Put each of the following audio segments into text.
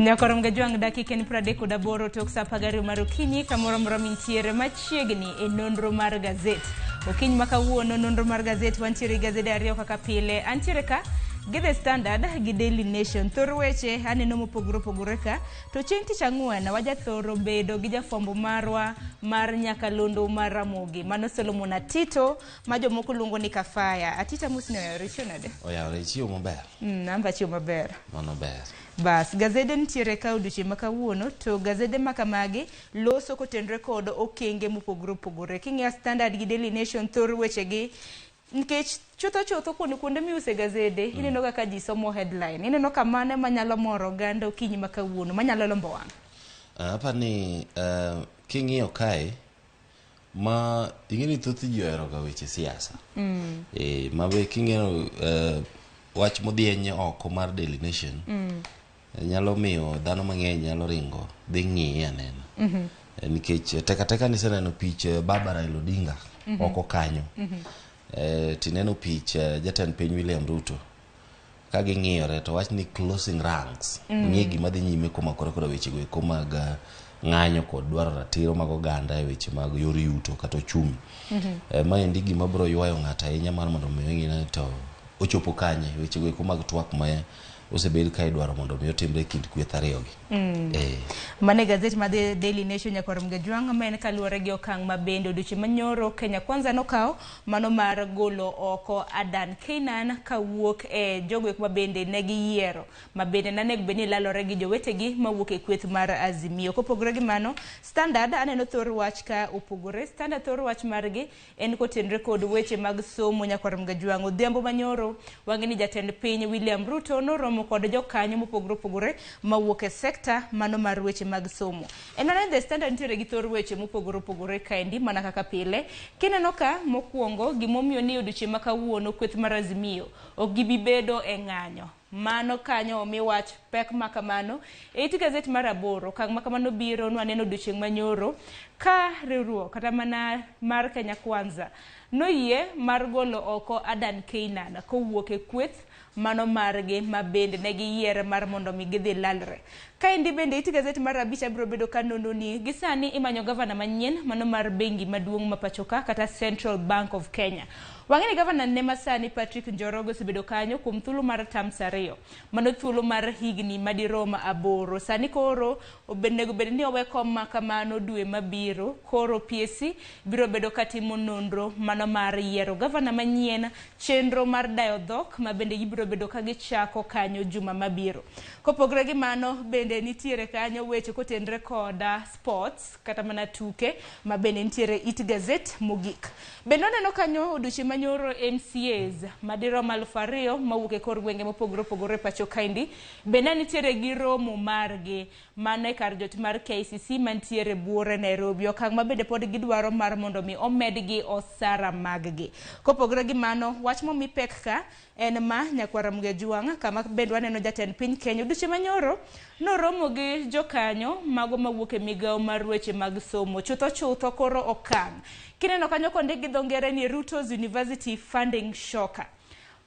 Nyakorom Gajwang' dakika en 38 tok saa 12 mar okinyi kamoro amora mintiere machiegni e nonro mar gazet. Okinyi ma kawuono nonro mar gazet wantiere gi gazede ariyo kaka pile. Antiere ka gi The Standard gi Daily Nation. Thor weche aneno mopogore opogore ka. To chieng' tich ang'wen wajathoro bedo gi jafwambo marwa mar nyakalondo mar Ramogi. Mano Solomon Atito ma jomoko luongo ni Kafaya. Atito amosni oyawore ichiew nade? Oyawore ichiew maber. An be achiew maber. Mano ber. Bas, gazede nitiere ka odiochieng' ma kawuono to gazede ma kamagi loso kotenore kod okenge mopogore opogore. King'iyo Standard gi Daily Nation thor wechegi nikech chutho chutho kuonde kuonde miuse gazede ineno kaka ji somo headline. Ineno ka mano ema nyalo moro oganda okinyi ma kawuono manyalo lombo wang'. Aparo ni king'iyo kae ma ing'e ni thoth ji ohero ga weche siasa. Ma be king'iyo wach modhieny oko mar Daily Nation nyalo miyo dhano mang'eny nyalo ringo dhi ng'iye anena. Nikech tek ateka ni iseneno pich baba Raila Odinga oko kanyo. Tineno pich jatend piny William Ruto ka ging'iyore to wach ni closing ranks. Ng'e gima dhi nyime komakore koda weche go eko mag ng'anyo kod dwaro ratiro mag oganda e weche mag yor yuto kata ochumi. Maendi gima biro ywayo ng'ato ahinya mar mondo mi ong'i ni to ochopo kanye weche go eko mag twak ma osebed ka idwaro mondo mi otimre e kind kweth ariyogi. Mano e gazet mar The Daily Nation nyakwar Mgajwang' ma en kaluwore gi okang' ma bende odiochieng' manyoro Kenya Kwanza nokawo mano mar golo oko Adan Keynan kawuok e jogo eko ma bende ne giyiero ma bende nanego bed ni lalore gi jowetegi mawuok e kweth mar Azimio. Kopogore gi mano, Standard aneno thor wach ka opogore. Standard thor wach margi en kotenre kod weche mag somo nyakwar Mgajwang'. Odhiambo manyoro wang'e ni jatend piny William Ruto noromo kod jokanyo mopogore opogore mawuok e sekta mano mar weche mag somo. En mana ni The Standard nitiere gi thor weche mopogore opogore kaendi mana kaka pile. Kineno ka mokwongo gimomiyo ni odiochieng' ma kawuono kweth mar Azimio ok gibi bedo e ng'anyo. Mano kanyo omi wach pek ma kamano e it gazet mar aboro. Okang' ma kamano biro nwaneno odiochieng' manyoro ka riwruok kata mana mar Kenya Kwanza noyie mar golo oko Adan Keynan kowuok e kweth mano margi ma bende ne giyiere mar mondo mi gidhi lalre. Kaendi bende it gazet mar abich abiro bedo ka nono ni gi sani imanyo gavana manyien mano mar bengi maduong' ma pachoka kata Central Bank of Kenya. Wang'e ni gavana ne masani Patrick Njoroge osebedo kanyo kuom thuolo mar terms ariyo. Mano thuolo mar higni madirom 8. Sani koro onego bed ni owe kom ma kamano dwe mabiro. Koro PSC biro bedo katimo nonro mano mar yiero gavana manyien, chenro mar dayo dhok ma bende gibiro bedo ka gichako kanyo juma mabiro. Kopogore gi mano bende nitiere kanyo weche kotenre koda sports kata mana tuke ma bende nitiere it gazet mogik. Bende waneno kanyo odiochieng' manyoro MCAs madirom 2000 mawuok e kor gwenge mopogore opogore pacho kaendi bende nitiere gi romo margi mano e kar jot mar KCC mantiere buore Nairobi. Okang' ma bende pod gidwaro mar mondo mi omedgi osara maggi. Kopogore gi mano, wach momi pek ka en ma nyakwar Ramogi Ajwang' kama bende waneno jatend piny Kenya odiochieng' manyoro noromo gi jokanyo mago mawuok e migawo mar weche mag somo. Chutho chutho koro okang'. Kineno kanyo kondik gi dho ngere ni Ruto's University Funding Shocker.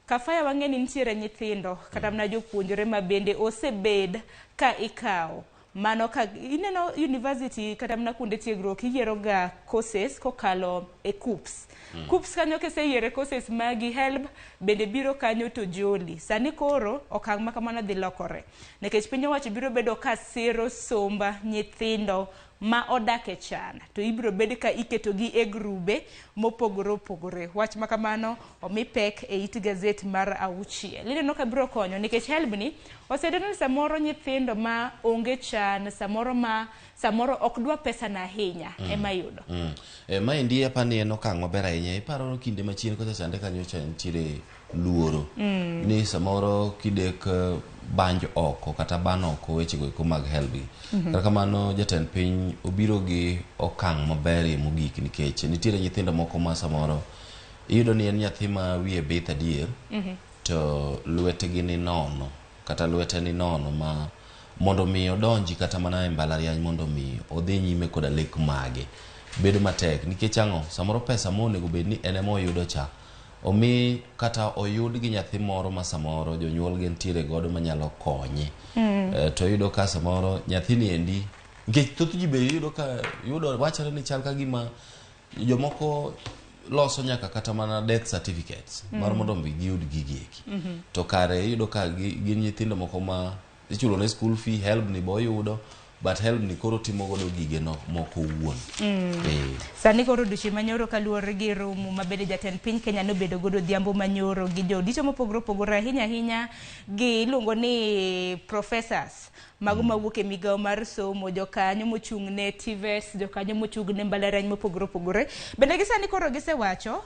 Kafaya wang'e ni nitiere nyithindo kata mana jopuonjre ma bende osebed ka ikawo. Mano ka ineno university kata mana kuonde tiegruok iyiero ga courses kokalo e KUCCPS. KUCCPS kanyo kiseyiero courses magi HELB bende biro kanyo to joli. Sani koro okang' ma kamano dhi lokore. Nikech piny owacho biro bedo ka siro somba nyithindo ma odak e chan to ibiro bed ka iketogi e grube mopogore opogore. Wach ma kamano omi pek e it gazet mar 6. Ineno ka biro konyo nikech HELB ni oseneno ni samoro nyithindo ma onge chan, samoro ma samoro ok dwa pesa na ahinya ema yudo. Maendi apani en okang' maber ahinya. Iparo kinde machien kocha chande kanyo cha nitiere luoro ni samoro kidek banj oko kata ban oko weche go eko mag HELB gi. Kata kamano jatend piny obiro gi okang' maberie mogik nikech nitiere nyithindo moko ma samoro iyudo ni en nyathi ma wiye bith adier to lwetgi ni nono kata lwete ni nono ma mondo mi odonji kata mana e mbalariany mondo mi odhi nyime koda lek mage bedo matek nikech ang'o samoro pesa monego bed ni en ema oyudo cha Omi kata oyud gi nyathi moro ma samoro jonyuol gi nitiere godo manyalo konye. To iyudo ka samoro nyathini endi, nikech thoth ji be iyudo ka yudo wachore ni chal ka gima jomoko loso nyaka kata mana death certificates mar mondo mi giyud gigi eki. To kare iyudo ka gin nyithindo moko ma ichulo ne school fee, HELB ni boyudo, but HELB ni koro timo godo gige no moko owuon. Sani koro odiochieng' manyoro kaluwore gi romo ma bende jatend piny Kenya nobedo godo odhiambo manyoro gi jodito mopogore opogore, ahinya ahinya gi iluongo ni professors mago mawuok e migawo mar somo, jokanyo mochung' ne TVETs, jokanyo mochung' ne mbalariany mopogore opogore. Bende gi sani koro gisewacho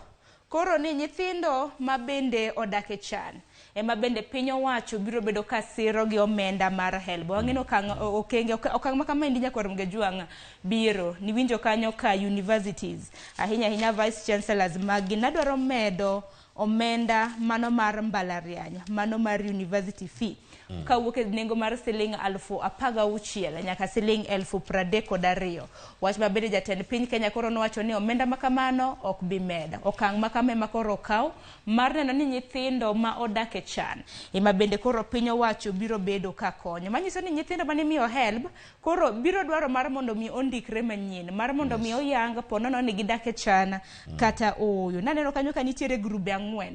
koro ni nyithindo ma bende odak e chan ema bende piny owacho biro bedo ka siro gi omenda mar HELB. Wang'e okang' okenge okang' ma kama endi nyakwar Mgejwang' biro niwinjo kanyo ka universities, ahinya ahinya vice chancellors mag gi nadwaro medo omenda mano mar mbalariany, mano mar university fee, kawuok e nengo mar siling 16,000 nyaka siling 32,000. Wach ma bende jatend piny Kenya koro nowacho ni omenda ma kamano ok bi medo. Okang' ma kama ema koro okaw mar neno ni nyithindo ma odak e chan ema bende koro piny owacho biro bedo ka konyo. Manyiso ni nyithindo mane imiyo HELB koro biro dwaro mar mondo mi ondikre manyien, mar mondo mi oyang ponono ni gidak e chan kata ooyo. Naneno kanyo ka nitiere grube 4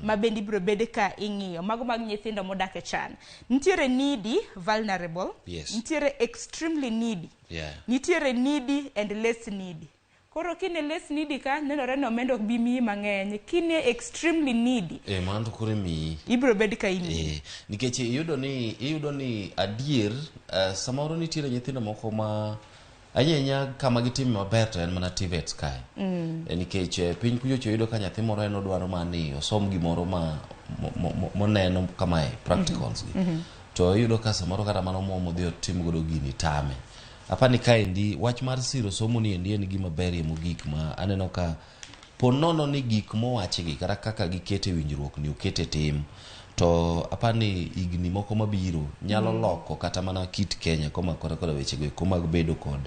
ma bende ibiro bed ka ing'iyo mago mag nyithindo modak e chan. Nitiere needy, vulnerable, nitiere extremely needy, nitiere needy and less needy. Koro kine less needy ka nenore ni omenda ok bi miyi mang'eny. Kine extremely needy, Mano to koro imiyi. Ibiro bed ka imiyi. Nikech iyudo ni adier, samoro nitiere nyithindo moko ma ahinya ahinya kama gitime maber to en mana TVETs kae. Nikech piny kuchocho iyudo ka nyathi moro en odwaro mana ni osom gimoro ma moneno kamae, practicals gi. To iyudo ka samoro kata mana omuom odhi otim godo gini tame. Apani kaendi wach mar siro somo ni endi en gima berie mogik ma aneno ka po nono ni gik mowachgi kata kaka gikete winjruok ni okete tim, to apani higni moko mabiro nyalo loko kata mana kit Kenya komakore koda wechego eko mag bedo kod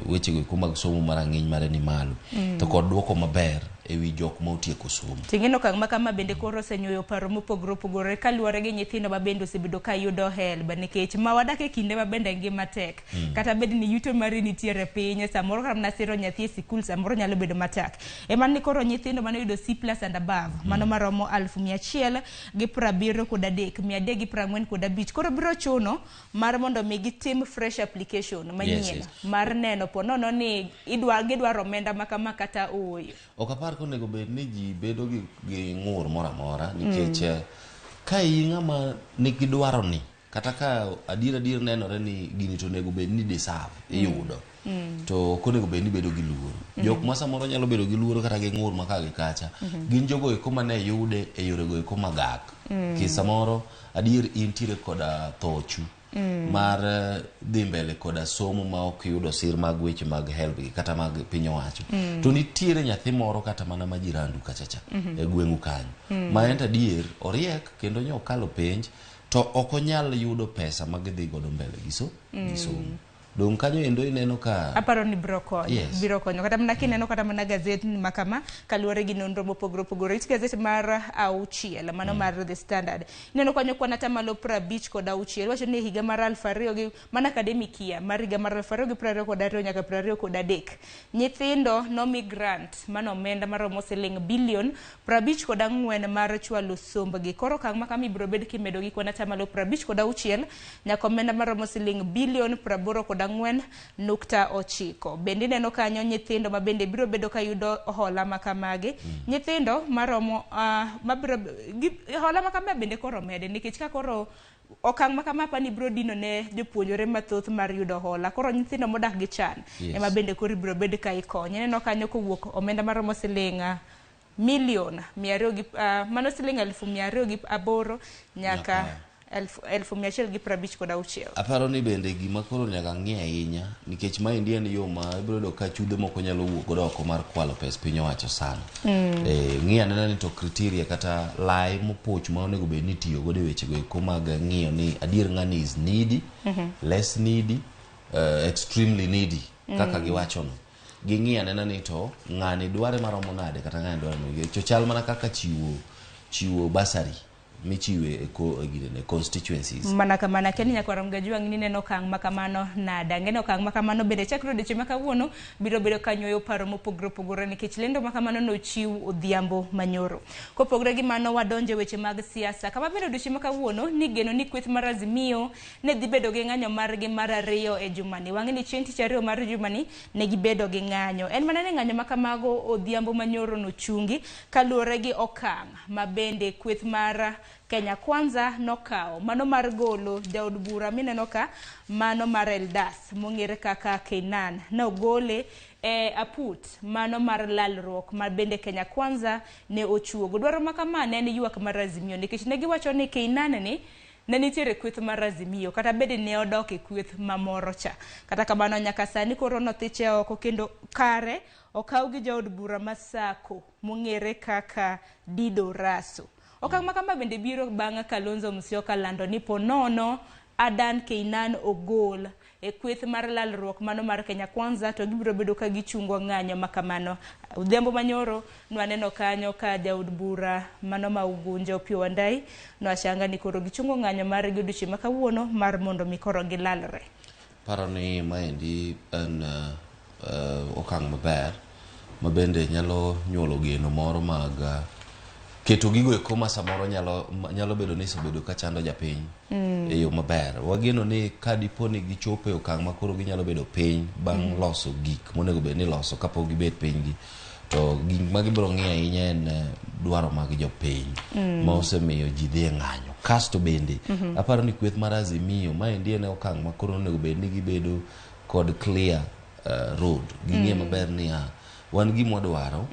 wechego eko mag somo marang'iny mare ni malo, to kod duoko maber ewi jok ma otieko somo. Ting'eno okang' ma kama bende koro osenyuoyo paro mopogore opogore kaluwore gi nyithindo ma bende osebedo ka yudo HELB, nikech ma wadak e kinde ma bende ngima tek, kata bed ni yuto mari nitiere piny, samoro kata mana siro nyathi e sikul samoro nyalo bedo matek. Ema ni koro nyithindo mane oyudo C plus and above, mano maromo 173,345 koro biro chuno mar mondo mi gitim fresh application manyien mar neno po nono ni idwa gidwaro omenda ma kama kata ooyo. Ok apar konego bed ni ji bedo gi ng'ur moro amora, nikech ka in ng'ama nigi dwaro ni kata ka adier adier nenore ni gini to onego bed ni deserve iyudo, to ok onego bed ni bedo gi luoro. Jok ma samoro nyalo bedo gi luoro kata gi ng'ur ma ka gi kacha gin jogo eko mane yude e yorego eko magak ki samoro adier intiere koda thochu mar dhi mbele koda somo ma ok yudo sir mag weche mag HELB gi kata mag piny owacho, to nitiere nyathi moro kata mana ma jirandu kachacha e gweng'u kanyo ma en to adier oriek kendo nyo okalo penj to ok onyal yudo pesa ma gidhi godo mbele gi somo. Dong' kanyo endo ineno ka Aparo ni biro konyo. Yes. Biro konyo kata mana kineno kata mana gazet ma kama kaluwore gi nonro mopogore opogore. It gazet mar 6, mano mar The Standard, ineno kanyo kwan 56% wacho ni e higa mar 2000 gi mana academic year mar higa mar 2022 nyaka 23, nyithindo nomi grant mano omenda maromo siling bilion 54 mar chwalo sombgi. Koro okang' ma kama ibiro bed kimedo gi kwan 56% nyaka omenda maromo siling bilion 84.9. Bende ineno kanyo nyithindo ma bende biro bedo ka yudo hola ma kamagi, nyithindo maromo mabiro hola ma kama bende koro mede, nikech ka koro okang' ma kama apani biro dino ne jopuonjre mathoth mar yudo hola. Koro nyithindo modak gi chan ema bende koro ibiro bed ka ikonyo. Ineno kanyo kowuok omenda maromo siling milion 200 gi mano siling 208,000 nyaka 156,000. Aparo ni bende gima koro nyaka ng'i ahinya, nikech maendi en yo ma ibiro yudo ka chudhe moko nyalo wuok godo oko mar kwalo pes piny owacho sana. Ng'i anena ni to criteria kata lai mopuch ma onego bed ni itiyo godo e wechego eko mag ng'iyo ni adier ng'ani is needy, less needy, extremely needy kaka giwachono. Ging'i anena ni to ng'ani dware maromo nade kata ng'ani dware maromo. To chal mana kaka chiwo bursary michiwe e e ginene constituencies. Mana kamano akia ni nyakwar Mgajwang' ni neno okang' ma kamano nade. Ang'e ni okang' ma kamano bende chakre odiochieng' ma kawuono biro bedo ka nyuoyo paro mopogore opogore nikech lendo ma kamano nochiw odhiambo manyoro. Kopogore gi mano wadonjo e weche mag siasa. Kama bende odiochieng' ma kawuono nigeno ni kweth mar Azimio ne dhi bedo gi ng'anyo margi mar ariyo e jumani. Wang'e ni chieng' tich ariyo mar jumani ne gibedo gi ng'anyo. En mana ni ng'anyo ma kamago odhiambo manyoro nochungi kaluwore gi okang' ma bende kweth mar Kenya Kwanza nokawo. Mano mar golo jaod bura mineno ka mano mar Eldas mong'ere kaka Keynan nogole e aput mano mar lalruok ma bende Kenya Kwanza ne ochuogo. Dwaro ma kama ne en ywak mar Azimio nikech ne giwacho ni Keynan ni ne nitiere kweth mar Azimio kata bed ne odok e kweth mamoro cha. Kata kamano nyaka sani koro nothiche oko kendo kare okaw gi jaod bura ma Sako mong'ere kaka Dido Raso. Okang' ma kama bende biro bang' Kalonzo Musyoka lando ni po nono Adan Keynan ogol e kweth mar lalruok mano mar Kenya Kwanza to gibiro bedo ka gichungo ng'anyo ma kamano. Odhiambo manyoro nwaneno kanyo ka jaod bura mano ma Ugunja Opiyo Wandayi noashanga ni koro gichungo ng'anyo margi odiochieng' ma kawuono mar mondo mi koro gilalre. Paro ni maendi en okang' maber ma bende nyalo nyuolo geno moro mag keto gigo eko ma samoro nyalo bedo ni osebedo ka chando japiny e yo maber. Wageno ni ka dipo ni gichopo e okang' ma koro ginyalo bedo piny bang' loso gik monego bed ni iloso kapok gibet piny gi, to gik ma gibiro ng'iyo ahinya en dwaro mag jopiny ma osemiyo ji dhi e ng'anyo. Kasto bende aparo ni kweth mar Azimio maendi en okang' ma koro onego bed ni gibedo kod clear road. Ging'e maber niya wan gima wadwaro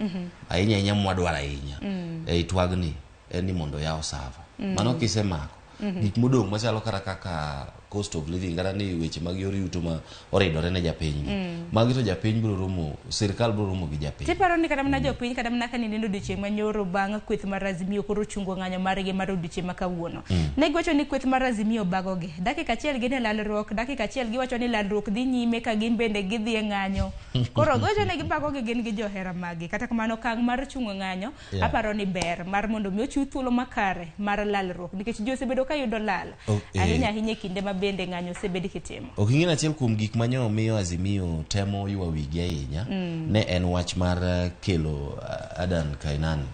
ahinya ahinya mwadwaro ahinya ei twagni en ni mondo yaw sava. Mano kisemako gik modong' machalo kata kaka cost of living kata ni weche mag yor yuto ma oridore ne japiny gi. Magi to japiny biro romo, sirikal biro romo gi japiny. Tiparo ni kata mana jopiny kata mana kanineno odiochieng' manyoro bang' kweth mar Azimio koro chungo ng'anyo margi mar odiochieng' ma kawuono. Ne giwacho ni kweth mar Azimio bagogi. Dakika achiel gin e lalruok, dakika achiel giwacho ni lalruok dhi nyime ka gin bende gidhi e ng'anyo. Koro giwacho ni gibagogi gin gi johera maggi. Kata kamano okang' mar chungo ng'anyo aparo ni ber mar mondo mi ochiw thuolo makare mar lalruok nikech ji osebedo ka yudo lal ahinya ahinya e kinde ma bende ng'anyo osebed kitimo. Ok ing'e ni achiel kuom gik manyo miyo Azimio temo ywa wigi ahinya ne en wach mar kelo Adan Keynan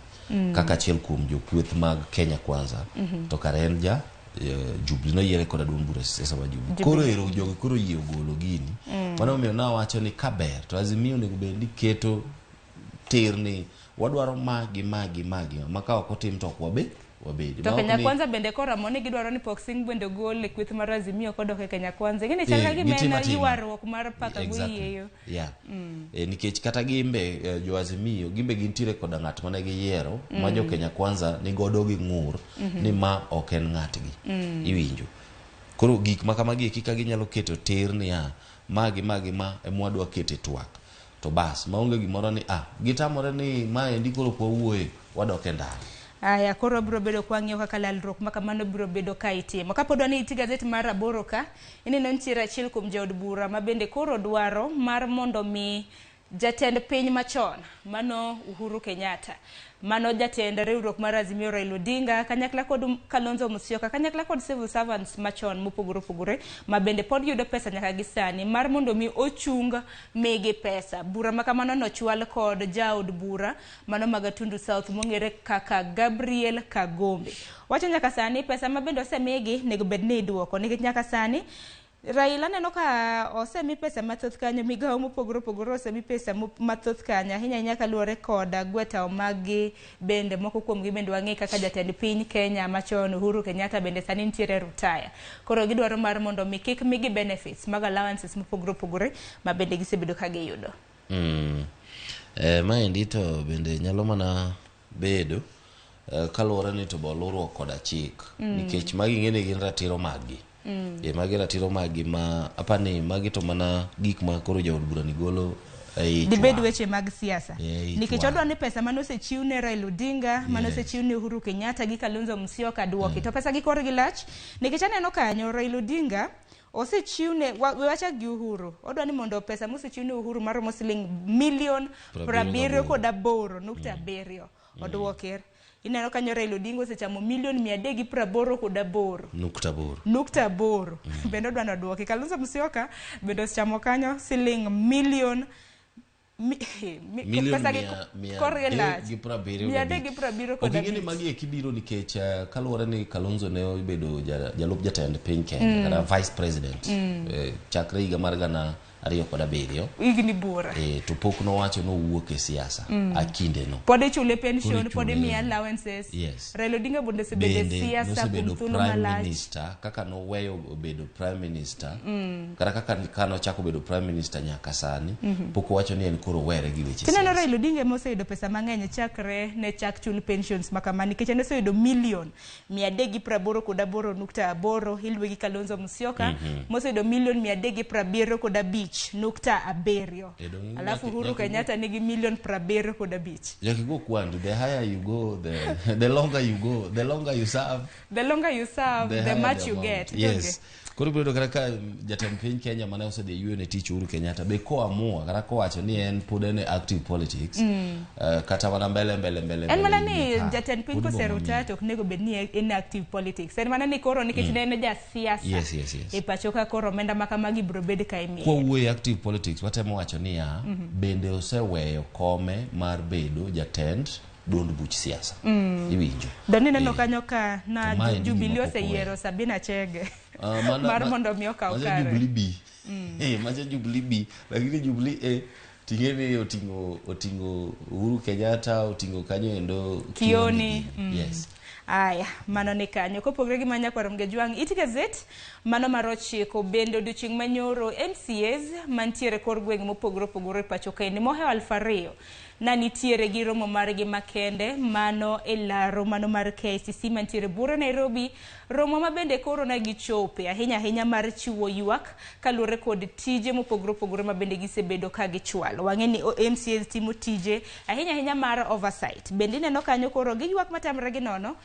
kaka achiel kuom jokweth mag Kenya Kwanza to kare en ja Jubilee noyiere koda duond bura siasa mar Jubilee. Koro ero jogi koro yie ogolo gini. Mano omiyo nawacho ni kaber to Azimio onego bed ni keto tir ni wadwaro ma gi ma gi ma gi ma ka ok otim to ok wabedi. To Kenya Kwanza bende koramo ni gidwaro ni Pok Singh bende ogol e kweth mar Azimio kodok e Kenya Kwanza. Ing'e ni chal ka gima en ywaruok mar paka goyieyo. Yeah. Nikech kata gimbe jo Azimio gimbe gintiere koda ng'at mane giyiero ma jo Kenya Kwanza ni godo gi ng'ur ni ma ok en ng'atgi. Iwinjo. Koro gik ma kamagi eki ka ginyalo keto tir niya magi magi ma ema wadwa keto e twak. To bas maonge gimoro ni gitamore ni maendi koro ok wawuoye wadok e ndara. Aya, koro biro bedo kwang'iyo kaka lalruok ma kamano biro bedo ka itimo. Kapod wan e gazet mar aboro ka, ineno nitiere achiel kuom jood bura ma bende koro dwaro mar mondo mi jatend piny machon, mano Uhuru Kenyatta, mano jatend riwruok mar Azimio Raila Odinga, kanyakla kod Kalonzo Musyoka, kanyakla kod civil servants machon mopogore opogore, ma bende pod yudo pesa nyaka gi sani, mar mondo mi ochung migi pesa. Bura ma kamano nochwal kod jaod bura mano mag Gatundu South mong'ere kaka Gabriel Kagombe. Wacho nyaka sani pesa ma bende osemigi nego bed ni iduoko, nikech nyaka sani Raila neno ka osemi pesa mathoth kanyo, migawo mopogore opogore osemi pesa mathoth kanyo, ahinya ahinya kaluwore kod gwetao maggi bende moko kuomgi bende wang'e kaka jatend piny Kenya machon Uhuru Kenyatta bende sani nitiere rutaya. Koro gidwaro mar mondo mi kik migi benefits mag allowances mopogore opogore ma bende gisebedo ka giyudo. Maendi to bende nyalo mana bedo kaluwore ni to be oluruok koda chik nikech magi ing'e ni gin ratiro maggi. Magi ratiro maggi ma apani magi to mana gik ma koro jaod bura ni golo e ich Dibed weche mag siasa. Nikech odwa ni pesa mane osechiw ne Raila Odinga, mane osechiw ne Uhuru Kenyatta gi Kalonzo Musyoka duoki. To pesa gi korgi lach, nikech aneno kanyo Raila Odinga Osechiwne we wachak gi Uhuru. Odwa ni mondo pesa mosechiwne Uhuru maromo siling milion 78.7 oduoki. Ineno kanyo Raila Odinga osechamo milion 388 nukta aboro. Nukta aboro. Bende odwa ni oduoki. Kalonzo Musyoka bende osechamo kanyo siling milion milion pesa gi mia korgi adek lach. gi 75. 375. Ok ing'e ni magi eki biro nikech kaluwore ni Kalonzo ne obedo jalup jatend piny Kenya kata vice president chakre higa mar 2007. Higni buora. To pok nowacho nowuok e siasa a kindeno. Pod ichule pension, Pod pod ichule. imiye allowances. Yes. Raila Odinga bende osebedo e Bende siasa kuom nosebedo thuolo prime malach. minister kaka noweyo bedo prime minister kata kaka kanochako bedo prime minister nyaka sani pok owacho ni en koro were gi weche Tineno siasa. Raila Odinga ema oseyudo pesa mang'eny chakre ne chak chul pensions ma kama nikech en oseyudo milion 388.8, iluwe gi Kalonzo Musyoka moseyudo milion 375.7. Eh, dong' Alafu Uhuru Kenyatta nigi milion 75. Nyaka igo kwandu, the higher you go, the longer you go, the longer you serve, The longer you serve, the higher much the you amount. get. Yes. Koro ibiro yudo kata ka jatend piny Kenya mane osedhi e yueyo ne tich Uhuru Kenyatta be koamua kata kowacho ni en pod en e active politics kata mana mbele mbele mbele En mana mbele ni higni ka, jatend piny pod ibiro koseretire to ok onego bed ni en active politics. En mana ni koro nikech ne en jasiasa Yes. e pacho ka koro omenda ma kamagi biro bed ka imiye. Kwawuoyo e active politics watemo wacho niya bende oseweyo kome mar bedo jatend duond buch siasa iwinjo. Dani neno kanyo ka na To mae en Jubilee gima pok oseyiero oweyo. Sabina Chege Mana, mar mondo mi okaw macha kare. Jubilee B. Macha Jubilee B, lakini Jubilee A ting'e ni oting'o Uhuru Kenyatta, oting'o kanyo endo Kioni. gini. Yes. Aya, mano ni kanyo. Kopogre gi manya kwaro Mgejwang', it gazet mano mar 9 bende odiochieng' manyoro MCAs mantiere kor gweng' mopogore opogore e pacho kaendi mohewo 2000 na nitiere gi romo margi makende mano e laro mano mar KICC mantiere buore Nairobi, romo ma bende koro ne gichope ahinya ahinya mar chiwo ywak kaluwore kod tije mopogore opogore ma bende gisebedo ka gichwalo. Wang'e ni MCAs timo tije ahinya ahinya mar oversight. Bende ineno kanyo koro giywak matamre gi nono.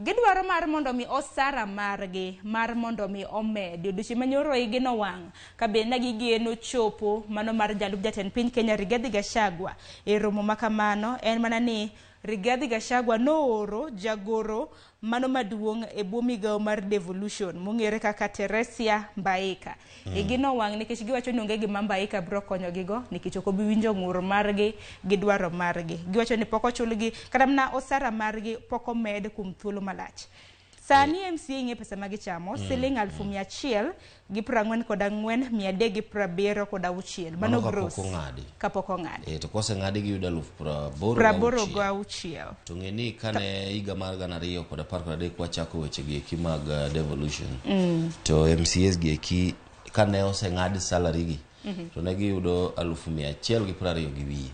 Gidwaro mar mondo mi osara margi mar mondo mi omedi. Odiochieng' manyoro igi nowang' ka bende ne gigeno chopo mano mar jalup jatend piny Kenya Rigathi Gachagua e romo ma kamano. En mana ni Rigathi Gachagua nooro jagoro mano maduong' e bwo migawo mar devolution mong'ere kaka Teresia Mbaika. Igi nowang' nikech giwacho ni onge gima Mbaika biro konyogigo nikech ok obi winjo ng'ur margi gi dwaro margi. Giwacho ni pok ochulgi kata mana osara margi pok omed kuom thuolo malach. Sani MCA ing'e pesa ma gichamo siling 144,376. Mano Mano kapok gross. ong'adi. Kapok ong'adi. To koseng'adi giyudo 88,000. 86. To ng'e ni kane higa mar 2013 wachako weche gi eki mag devolution to MCAs gi eki kane oseng'ad salary gi to ne giyudo 120,000 gi wiye.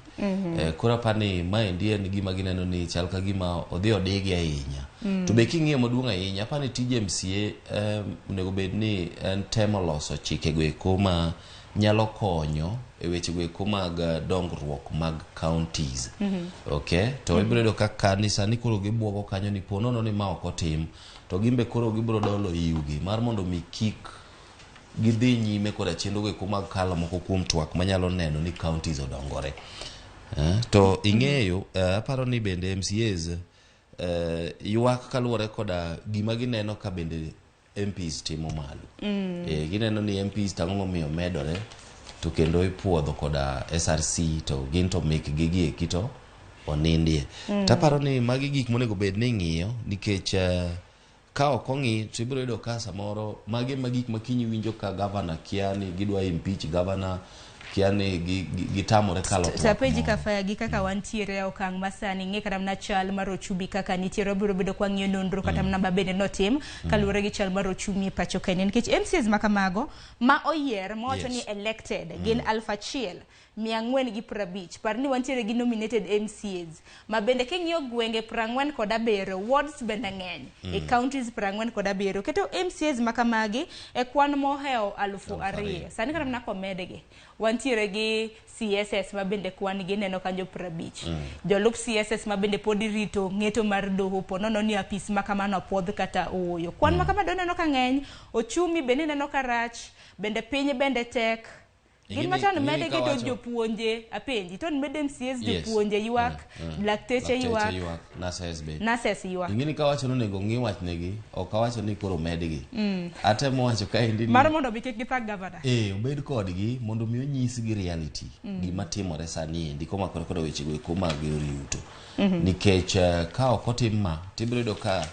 Koro apani maendi en gima gineno ni chal ka gima odhi odigi ahinya. To be king'iyo maduong' ahinya apani tij MCA onego bed ni en temo loso chikego eko ma nyalo konyo e wechego eko mag dongruok mag counties. Okay? To ibiro yudo ka kanisa ni koro gibuogo kanyo ni po nono ni ma ok otim to gimbe koro gibiro dolo iwgi mar mondo mi kik gidhi nyime koda chenro eko mag kalo moko kuom twak manyalo neno ni counties odongore. To ing'eyo aparo ni bende MCAs ywak kaluwore koda gima gineno ka bende MPs timo malo. Gineno ni MPs tang'o momiyo medore to kendo ipuodho koda SRC to gin to mekgi gi eki to onindie. Taparo ni magi gik monego bed ni ing'iyo nikech ka ok ong'i to ibiro yudo ka samoro magi ema gik ma kiny iwinjo ka gavana kia ni gidwa impeach gavana kia ni gitamore kalo twak Tapenji moro. Kafaya gi kaka wantiere e okang' masani ng'e kata mana chal mar ochumi kaka nitiere wabiro bedo kwa ng'iyo nonro kata mana mabende notim kaluwore gi chal mar ochumi e pacho kaendi nikech MCAs ma kamago ma oyier mawacho ni elected gin 1450. Par ni wantiere gi nominated MCAs ma bende king'iyo gwenge 47 wards bende ng'eny e counties 47 keto MCAs ma kamagi e kwan mohewo 2000. Sani kata mana komedgi wantiere Wantiere gi CSS ma bende kwan gi neno kanyo 50. Jolup CSS ma bende pod rito ng'eto mar doho po nono ni apis ma kamano opuodh kata ooyo. Kwan ma kama doneno ka ng'eny, ochumi bende ineno ka rach, bende piny bende tek. Gin Ing'eni- machon ing'eni mede gi to kawacho- jopuonje apenji to mede MCAs Yes. jopuonje ywak, lakteche ywak, ywak, nurses be. nurses ywak. Ing'eni kawacho ni onego ng'i wachnegi, ok awacho ni koro medgi. Atemo wacho kaendi ni Mar mondo mi kik githag gavana. Eh, obed kodgi mondo mi onyisgi reality gima timore sani endi komakore koda wechego eko mag yor yuto. Nikech ka ok otim ma, tibiro yudo ka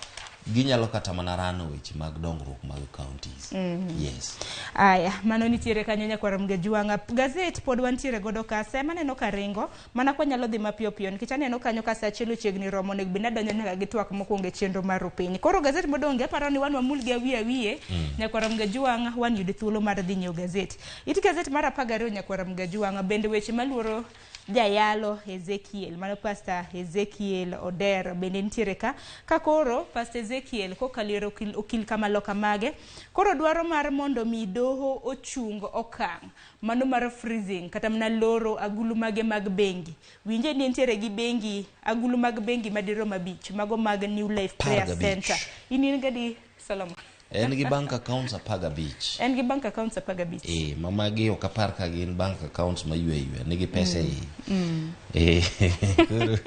ginyalo kata mana rano weche mag dongruok mag counties. Yes. Aya, mano nitiere kanyo nyakwar Mgejwang'a. Gazet pod wantiere godo ka, sema aneno ka ringo, mana kwa nyalo dhi mapiyo piyo nikech aneno kanyo ka sa achiel ochiegni romo, onego bed ni adonjo nyaka gi twak mokwongo e chenro mar rupiny. Koro gazet modong' gi aparo ni wan wamul gi awiye awiye, nyakwar Mgejwang'a wan yud thuolo mar dhi nyiewo gazet. It gazet mar 12 nyakwar Mgejwang'a, bende weche maluoro jayalo Ezekiel, mano Pastor Ezekiel Oder bende nitiere ka. Ka koro Pastor Ezekiel kokalo ir okil kamaloka mage, koro dwaro mar mondo mi doho ochung okang' mano mar freezing kata mana loro agulu mage mag bengi. Winje ni nitiere gi bengi, agulu mag bengi madirom 5, mago mag New Life Prayer 15. Center. In in gadi Solomon? En gi bank accounts 15. En gi bank accounts 15. Eh, ma magi ok apar ka gin bank accounts ma ywe ywe, nigi pesa e iye. Eh, koro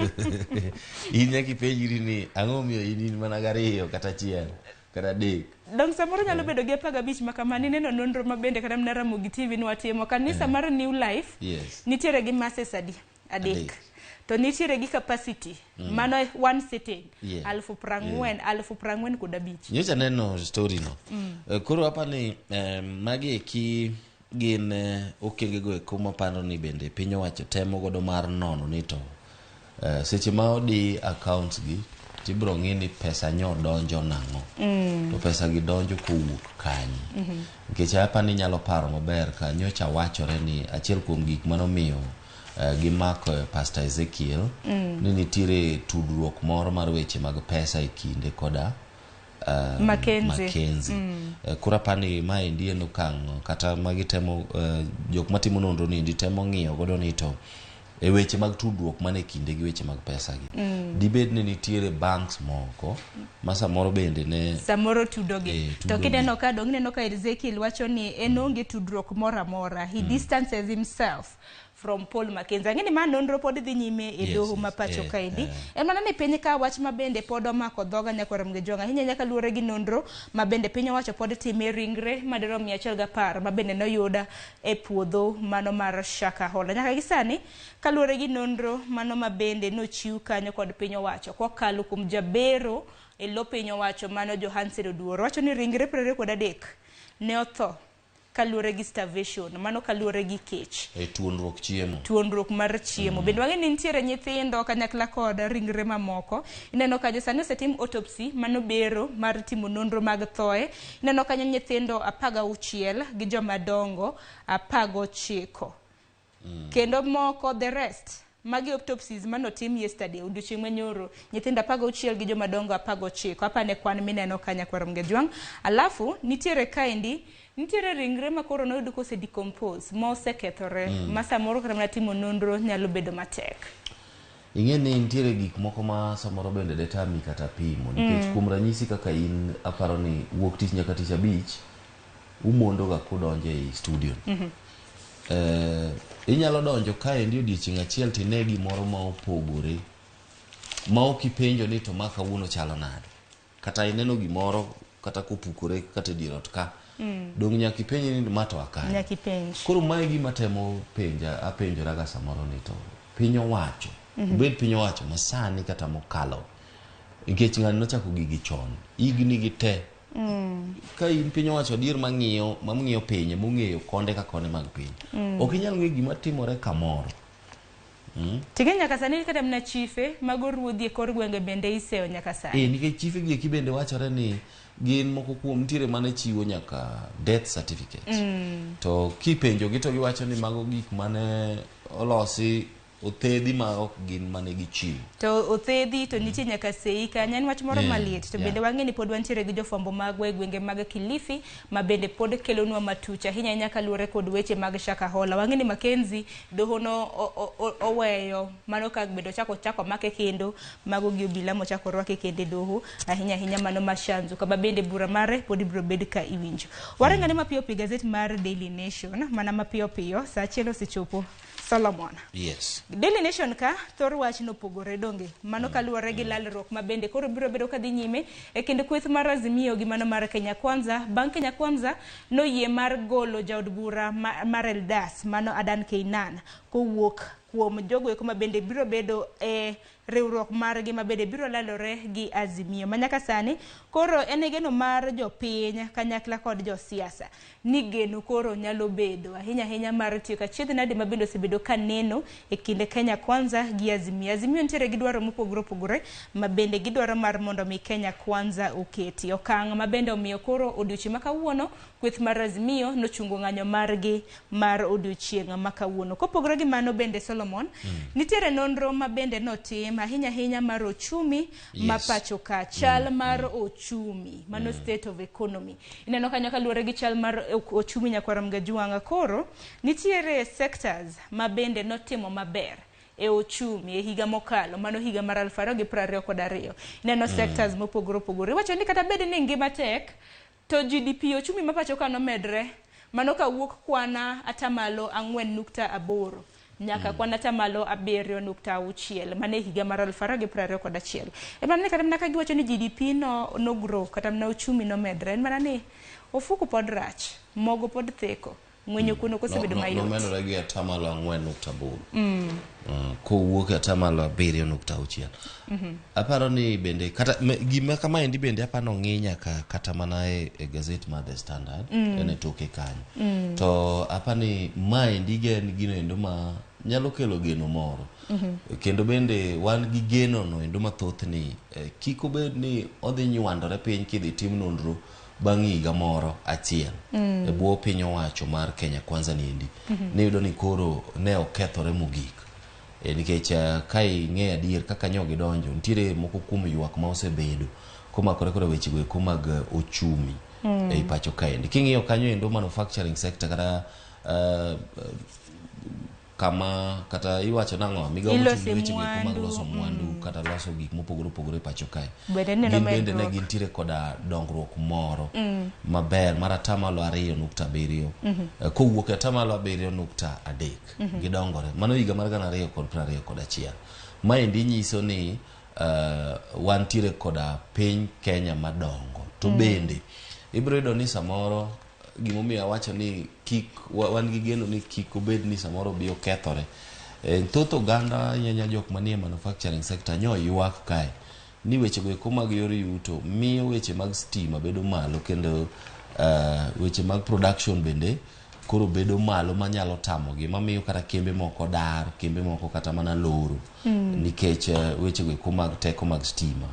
in nyaka ipenjri ni ang'o momiyo in mana gariyo kata achiel kata adek. Dong samoro nyalo bedo gi 15 ma kama nineno nonro ma bende kata mana Ramogi TV nwatimo. Kanisa mar New Life nitiere gi masses adi? Adek. Adek. To nitiere gi capacity mano one sitting 40,000, 45,000. Nyocha neno story no. Koro hapa ni magi eki gin okenge go eko maparo ni bende piny owacho temo godo mar nono ni to seche ma odi accounts gi tibiro ng'i ni pesa nyo donjo nang'o. To pesa gi donjo kowuok kanye. Nikech hapa ni nyalo paro maber ka nyocha wachore ni achiel kuom gik manomiyo gimako Pastor Ezekiel ni nitiere tudruok moro mar weche mag pesa e kinde koda Mackenzie. Mackenzie. Koro apani maendi en okang' kata magitemo jok matimo nonro ni endi temo ng'iyo godo ni to e weche mag tudruok mane kinde gi weche mag pesa gi. Dibed ni nitiere banks moko ma samoro bende ne samoro tudogi. Eh, To tudogi. kineno ka dong ineno ka Ezekiel wacho ni en onge tudruok moro amora. He distances himself from Paul Mackenzie. Ang'e ni ma nonro pod dhi nyime e doho ma pacho kaendi. En mana ni piny ka wach ma bende pod omako dhoga nyakwar Mgejwang' ahinya nyaka luwore gi nonro ma bende piny owacho pod time ringre madirom 110 ma bende noyud e puodho mano mar Shakahola. Nyaka gi sani kaluwore gi nonro mano ma bende nochiw kanyo kod piny owacho kokalo kuom jabero e lo piny owacho mano Johansen Oduor wacho ni ringre 23 ne otho kaluwore gi starvation, mano kaluwore gi kech. E tuonruok chiemo. Tuonruok mar chiemo. Bende wang'e ni nitiere nyithindo kanyakla kod ringre mamoko. Ineno kanyo sani osetim autopsy, mano bero mar timo nonro mag thoe. Ineno kanyo nyithindo 16 gi joma dongo 19. Kendo moko the rest magi autopsies manotim yesterday odiochieng' manyoro, nyithindo 16 gi joma dongo 19. Apane kwan mineno ka nyakwar Mgejwang'. Alafu nitiere kaendi nitiere ringre ma koro noyud kose decompose ma osekethore ma samoro kata mana timo nonro nyalo bedo matek. Ing'e ni nitiere gik moko ma samoro bende detami kata pimo nikech kuom ranyisi kaka in aparo ni wuok tich nyaka tich abich umondo ga kudonjo ei studio. Inyalo donjo kaendi odiochieng' achiel tine gimoro ma opogore ma ok ipenjo ni to ma kawuono chalo nade. Kata ineno gimoro kata kopukore kata e dier ot ka. Dong' nyaka ipenj ni ma to akanye. Nyaka ipenj. Koro mae gima temo penja apenjora ga samoro ni to piny owacho obed piny owacho masani kata mokalo nikech ng'ani nochako gigi chon higni gi te ka in piny owacho adier mang'iyo pinye mong'eyo konde ka konde mag piny ok inyal ng'eyo gima timore kamoro. Ting'e nyaka sani kata mana chife mago ruodhi e kor gwenge bende iseyo nyaka sani. Nikech chife gi eki bende wachore ni gin moko kuom nitiere mane chiwo nyaka death certificate. To kipenjo gi to giwacho ni mago gik mane olosi othedhi ma ok gin mane gichiwo. To othedhi to nitie nyaka sei kanyo, en wach moro maliet. To bende wang'e ni pod wantiere gi jofwambo magwa e gwenge mag Kilifi ma bende pod kelonwa matuch ahinya ahinya kaluwore kod weche mag Shakahola. Wang'e ni Mackenzie doho no oweyo mano ka bende ochako make kendo mago gi obila mochako orwake kendo e doho ahinya ahinya mano ma Shanzu kama bende bura mare pod ibiro bed ka iwinjo. Waringane mapiyo piyo gazet mar Daily Nation mana mapiyo piyo saa achiel osechopo. Solomon. Yes. Daily Nation ka thor wach nopogore donge mano kaluwore gi lalruok ma bende koro biro bedo kadhi nyime e kind kweth mar Azimio gi mano mar Kenya Kwanza. Bang' Kenya Kwanza noyie mar golo jaod bura mar Eldas mano Adan Keynan kowuok kuom jogo eko ma bende biro bedo e riwruok margi ma bende biro lalore gi Azimio. Ma nyaka sani koro en e geno mar jopiny kanyakla kod josiasa ni geno koro nyalo bedo ahinya ahinya mar tieko achiedh nade ma bende osebedo ka neno e kind Kenya Kwanza gi Azimio. Azimio nitiere gi dwaro mopogore opogore ma bende gidwaro mar mondo mi Kenya Kwanza oketi. Okang' ma bende omiyo koro odiochieng' ma kawuono kweth mar Azimio nochungo ng'anyo margi mar odiochieng' ma kawuono. Kopogore gi mano bende Solomon, nitiere nonro ma bende notim ahinya ahinya mar ochumi ma pacho ka, chal mar ochumi, mano state of economy. Ineno kanyo kaluwore gi chal mar ochumi nyakwar Mgajuanga, koro nitiere sectors ma bende notimo maber e ochumi e higa mokalo, mano higa mar 2022. Ineno sectors mopogore opogore. Iwacho ni kata bed ni ngima tek, to GDP ochumi ma pacho ka nomedre, mano kawuok kwana atamalo 4.8 nyaka kwan atamalo 7.6 mane higa mar 2021. E mana ni kata mana ka giwacho ni GDP no grow, kata mana ochumi nomedre, en mana ni ofuku pod rach, mogo pod theko, ng'wenyo kuno kosebedo mayot. Nomedore gi atamalo 4.8. Kowuok e atamalo 7.6. Aparo ni bende kata gima kamaendi bende aparo ng'i nyaka kata mana e gazet mar The Standard, en e toke kanyo. To apani maendi en gino endo ma nyalo kelo geno moro. Kendo bende wan gi geno no endo mathoth ni kik obed ni odhi nywandore piny kidhi tim nonro bang' higa moro achiel e bwo piny owacho mar Kenya Kwanza niendi. Niyudo ni koro ne okethore mogik. Nikech ka ing'eyo adier kaka nyo gidonjo, nitiere moko kuom ywak ma osebedo komakore koda weche go eko mag ochumi ei pacho kaendi. King'iyo kanyo endo manufacturing sector kata kama kata iwacho nang'o migawo mochung' ne weche go eko mag loso mwandu kata loso gik mopogore opogore e pacho kae. Gin bende ne gintiere koda dongruok moro maber mar atamalo 2.7 kowuok e atamalo 7.3 gidongore. Mano higa mar 2021. Maendi nyiso ni wantiere koda piny Kenya madongo. To bende ibiro yudo ni samoro gimomiyo awacho ni kik wan gi geno ni kik obed ni samoro obi okethore. Thoth oganda nyanya jok manie manufacturing sector nyo ywak kae ni weche go eko mag yor yuto miyo weche mag stima bedo malo kendo weche mag production bende koro bedo malo manyalo tamogi mamiyo kata kembe moko dar, kembe moko kata mana loro nikech weche go eko mag teko mag stima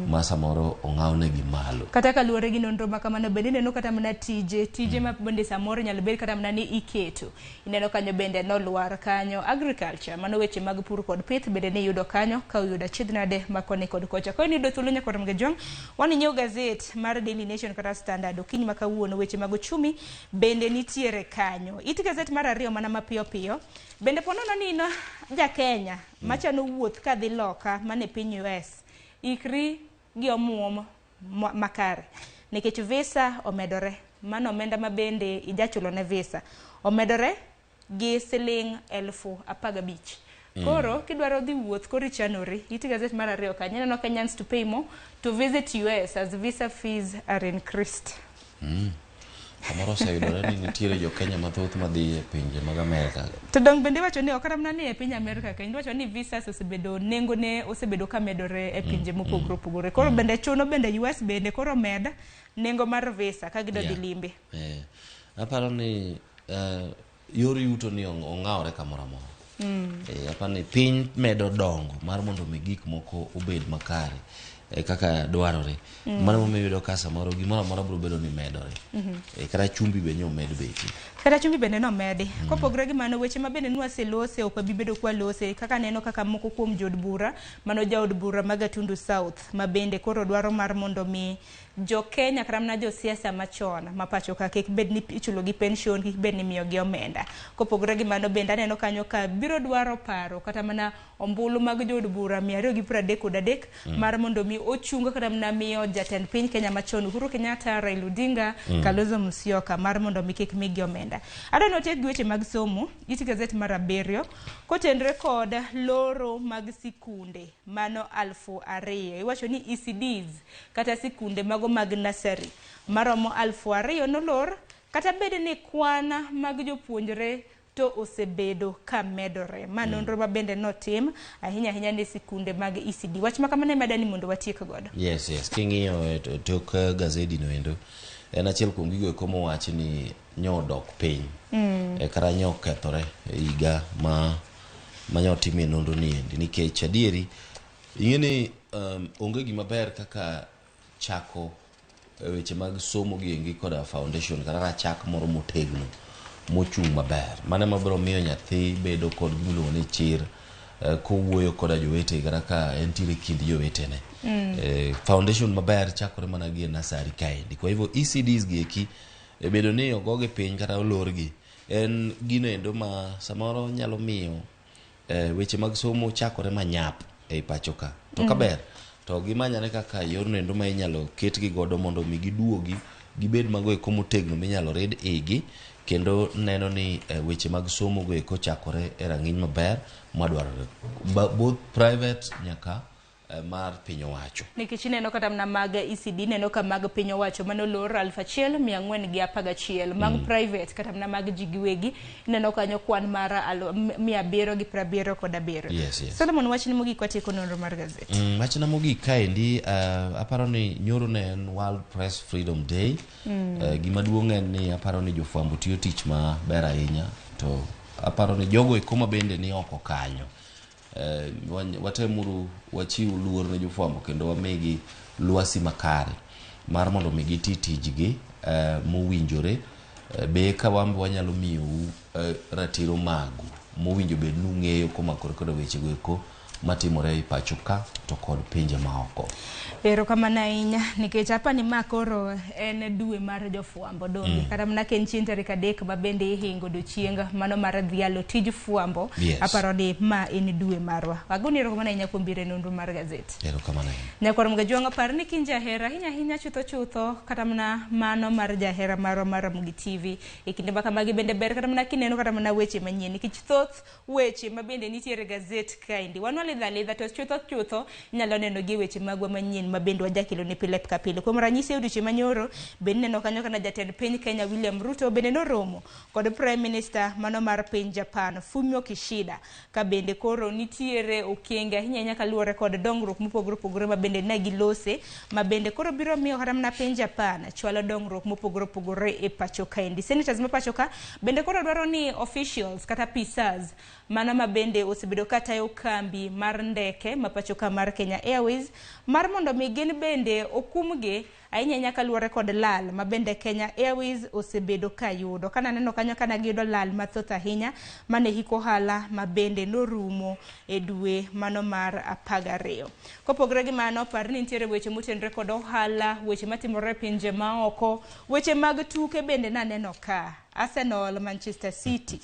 ma samoro ong'awnegi malo. Kata kaluwore gi nonro ma kamano bende ineno kata mana tije ma bende samoro nyalo bed kata mana ni iketo. Ineno kanyo bende nolwar kanyo agriculture, mano weche mag pur kod pith bende niyudo kanyo ka oyudo achiedh nade ma koni kod kocha. Ka iniyudo thuolo nyakwar Mgajwang', wan inyiew gazet mar Daily Nation kata Standard okinyi ma kawuono weche mag ochumi bende nitiere kanyo. It gazet mar ariyo mana mapiyo piyo bende po nono ni in ja Kenya machano wuoth kadhi loka mane piny US, ikri gi omuom makare nikech visa omedore, mano omenda ma bende ijachulo ne visa omedore gi siling 15,000. Koro kidwaro dhi wuoth koro ichanori, it gazet mar ariyo kanyo ineno Kenyans to pay more to visit US as visa fees are increased. Kamoro oseyudore ni nitiere jo Kenya mathoth madhi e pinje mag Amerka. To dong bende iwacho ni ok kata mana ni e piny Amerka kendo iwacho ni visas osebedo nengo ne osebedo ka medore e pinje mopogore opogore. Koro bende chuno bende US bende koro med nengo mar visa ka gidwa dhi limbe. Aparo ni yor yuto ni ong'awore kamoro amora. Aparo ni piny medo dongo mar mondo mi gik moko obed makare. kaka dwarore. Mano momiyo iyudo ka samoro gimoro amora biro bedo ni medore. Kata chumbi be nyomed beche. Kata chumbi bende nomedi. Kopogore gi mano, weche ma bende nwaselose ok wabi bedo kwalose, kaka neno kaka moko kuom jood bura, mano jaod bura ma Gatundu South, ma bende koro dwaro mar mondo mi jo Kenya kata mana josiasa machon ma pacho ka kik bed ni ichulo gi pension, kik bed ni imiyo gi omenda. Kopogore gi mano bende aneno kanyo ka biro dwaro paro kata mana ombulu mag jood bura 233 mar mondo mi ochung kata mana miyo jatend piny Kenya machon Uhuru Kenyatta, Raila Odinga, Kalonzo Musyoka mar mondo mi kik migi omenda. Adwa ni watiek gi weche mag somo, it gazet mar 7 kotenre kod loro mag sikunde mano 2000. Iwacho ni ECDs kata sikunde mago mag nursery maromo 2000 nolor, kata bed ni kwan mag jopuonjre to osebedo ka medore. Ma nonro ma bende notim ahinya ahinya ne sikunde mag ECD. Wach ma kamano ema adwa ni mondo watiek godo. Yes, king'iyo e tok gazedi no endo, en achiel kuom gigo eko mowachi ni nyo dok piny kata nyo okethore e higa ma manyotimie nonro ni endi, nikech adieri ing'e ni onge gima ber kaka chako weche mag somo gi endi koda foundation kata rachak moro motegno mochung' maber. Mano ema biro miyo nyathi bedo kod gimiluongo ni chir kowuoyo koda jowete kata ka entiere kind jowetene. Foundation maber chakore mana gi e nursery kaendi. Kwa hivyo ECDs gi eki bedo ni ogogi piny kata olorgi en gino endo ma samoro nyalo miyo weche mag somo chakore manyap ei pacho ka. To kaber to gimanyane kaka yorno endo ma inyalo ketgi godo mondo mi giduogi gibed mago eko motegno minyalo rid igi kendo neno ni weche mag somo go eko chakore e rang'iny maber madwarore both private nyaka mar piny owacho. Nikech ineno kata mana mag ECD, ineno ka mag piny owacho manolor 1411, mag private kata mana mag ji giwegi ineno kanyo kwan mar 777. Yes. Solomon, wachni mogik watieko nonro mar gazet. Wachna mogik kaendi, aparo ni nyoro ne en World Press Freedom Day. Gima duong' en ni aparo ni jofwambo tiyo tich maber ahinya, to aparo ni jogo eko ma bende ni oko kanyo, watemuru wachiw luor ne jofwambo kendo wamigi lwasi makare mar mondo mi giti tijgi mowinjore. Be ka wan be wanyalo miyou ratiro magu mowinjo bed ni ung'eyo komakore koda wechego eko matimore e pacho ka to kod pinje maoko. Erokamano ahinya, nikech apa ni ma koro en dwe mar jofwambo donge, kata mana ka en chieng' tarik 3 ma bende ihingo odiochieng' mano mar dhialo tij fwambo. Yes. Aparo ni ma en dwe marwa. Agoni erokamano ahinya kuom biro e nonro mar gazet. Erokamano ahinya. Nyakwar Mgajwang', par ni kin jahera ahinya ahinya chutho chutho kata mana mano mar jahera marwa mar Ramogi TV e kinde ma kamagi bende ber kata mana kineno kata mana weche manyien, nikech thoth weche ma bende nitiere e gazet kaendi wan walidho alidha, to chutho chutho inyalo neno gi e weche magwa manyien ma bende wajakelo ni pile ka pile. Kuom ranyisi, e odiochieng' manyoro bende ineno kanyo kana jatend piny Kenya William Ruto bende noromo kod Prime Minister mano mar piny Japan Fumio Kishida, ka bende koro nitiere okenge ahinya ahinya kaluwore kod dongruok mopogore opogore ma bende ne gilose, ma bende koro biro miyo kata mana piny Japan chwalo dongruok mopogore opogore e pacho kaendi. Senators ma pacho ka bende koro dwaro ni officials kata apisas mano ma bende osebedo ka tayo kambi mar ndeke ma pacho ka mar Kenya Airways mar mondo mi gin bende okumgi ahinya ahinya kaluwore kod lal ma bende Kenya Airways osebedo ka yudo. Kana neno kanyo kana giyudo lal mathoth ahinya mane hik ohala ma bende norumo e dwe mano mar 12. Kopogore gi mano, par ni nitiere weche motenore kod ohala, weche matimore e pinje maoko, weche mag tuke bende naneno ka Arsenal, Manchester City,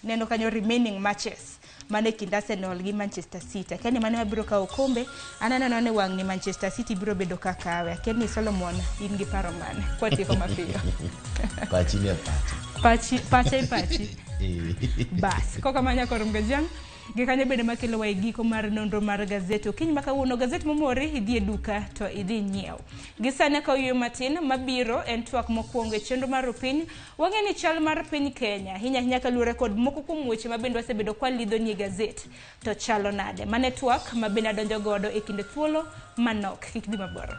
neno kanyo remaining matches mane kind Arsenal gi Manchester City. Akia ni mane mabiro kawo okombe, an aneno ni wang' ni Manchester City biro bedo ka kawe. Akia ni Solomon in gi paro mane? Kwatieko mapiyo. Pachi ni e pacha. Pachi, pacha e pachi. Bas, kokamano nyakor Mgajang', gi kanyo bende makelowa e giko mar nonro mar gazet okinyi ma kawuono. Gazet momori idhi e duka to idhi nyiew. Gi sani ka oyueyo matin, mabiro en twak mokwongo e chenro mar opiny. Wang'e ni chal mar piny Kenya ahinya ahinya kaluwore kod moko kuom weche ma bende wasebedo kwalidho ni e gazet to chalo nade. Mane twak ma bende adonjo godo e kinde thuolo manok. Kik dhi mabor.